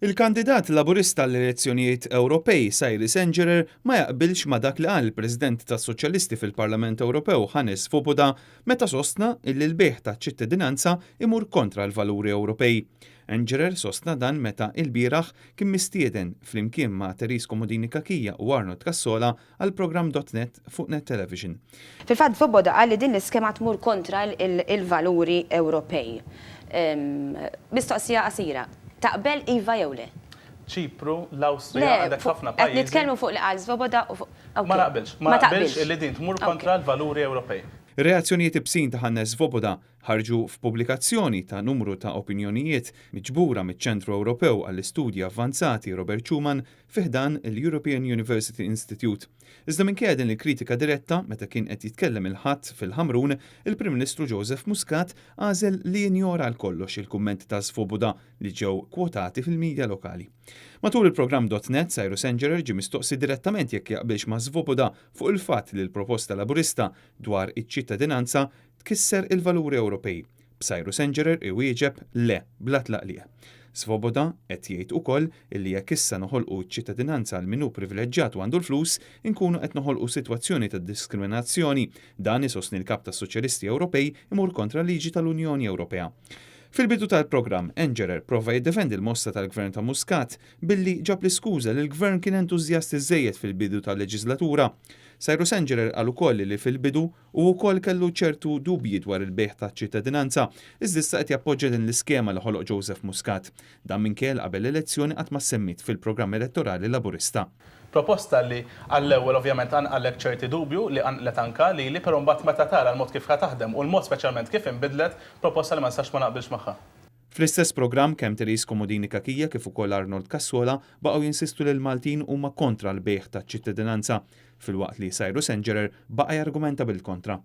Il-kandidat Laburista għall-elezzjonijiet Ewropej, Cyrus Engerer, ma jaqbilx ma' dak li qal il-President tas-Soċjalisti fil-Parlament Ewropew Hannes Swoboda meta sostna illi l-bejgħ taċ-ċittadinanza imur kontra l-valuri Ewropej. Engerer sostna dan meta ilbieraħ kien mistieden flimkien ma' Therese Comodini Cachia u Arnold Cassola għall-programm Dot Net fuq Net Television. Fil-fatt Svoboda qal li din l-iskema tmur kontra l-valuri Ewropej. Mistoqsija qasira, taqbel iva jew le? Ċipru, l-Awstrija, għandek ħafna pajjiżi. Le, qed nitkellmu fuq li qal Svoboda u fuq. Ma naqbilx. Ma naqbilx illi din tmur kontra l-valuri Ewropej. Ir-reazzjonijiet ibsin ta' Hannes Svoboda ħarġu f'pubblikazzjoni ta' numru ta' opinjonijiet miġbura miċ-Ċentru Ewropew għall-Istudji Avvanzati Robert Schuman fi ħdan il-European University Institute. Iżda minkejja din il-kritika diretta, meta kien qed jitkellem il-Ħadd fil-Ħamrun, il-Prim Ministru Joseph Muscat għażel li jinjora għal kollox il-kummenti ta' Svoboda li ġew kwotati fil-media lokali. Matul il-programm Dot Net, Cyrus Engerer ġie mistoqsi direttament jekk jaqbilx ma' Svoboda fuq il-fatt li l-proposta Laburista dwar iċ-ċittadinanza tkisser il-valuri Ewropej. B'Cyrus Engerer iwieġeb le bla tlaqliq. Svoboda qed jgħid ukoll illi jekk issa noħolqu ċ-ċittadinanza għal min hu privileġġjat u għandu l-flus, inkunu qed noħolqu sitwazzjoni ta' diskriminazzjoni. Dan, isostni l-Kap tas-Soċjalisti Ewropej, imur kontra l-liġi tal-Unjoni Ewropea. Fil-bidu tal-programm, Engerer prova jiddefendi l-mossa tal-Gvern ta' Muscat billi ġab l-iskuża li l-Gvern kien entużjast iżżejjed fil-bidu tal-leġiżlatura. Cyrus Engerer qal ukoll li fil-bidu, Hu wkoll kellu ċertu dubji dwar il-bejgħ taċ-ċittadinanza, iżda issa qed jappoġġja din l-iskema li ħoloq Joseph Muscat. Dan minkejja li qabel l-elezzjoni qatt ma ssemmiet fil-programm elettorali Laburista. Proposta li għall-ewwel ovvjament qanqallek ċerti dubju, li qanqlet anka lili, però mbagħad meta tara l-mod kif ħa taħdem u l-mod speċjalment kif inbidlet, proposta li ma nistax ma naqbilx magħha. Fl-istess programm, kemm Therese Comodini Cachia kif ukoll Arnold Cassola baqgħu jinsistu li l-Maltin huma kontra l-bejgħ taċ-ċittadinanza, filwaqt li Cyrus Engerer baqa' jargumenta bil-kontra.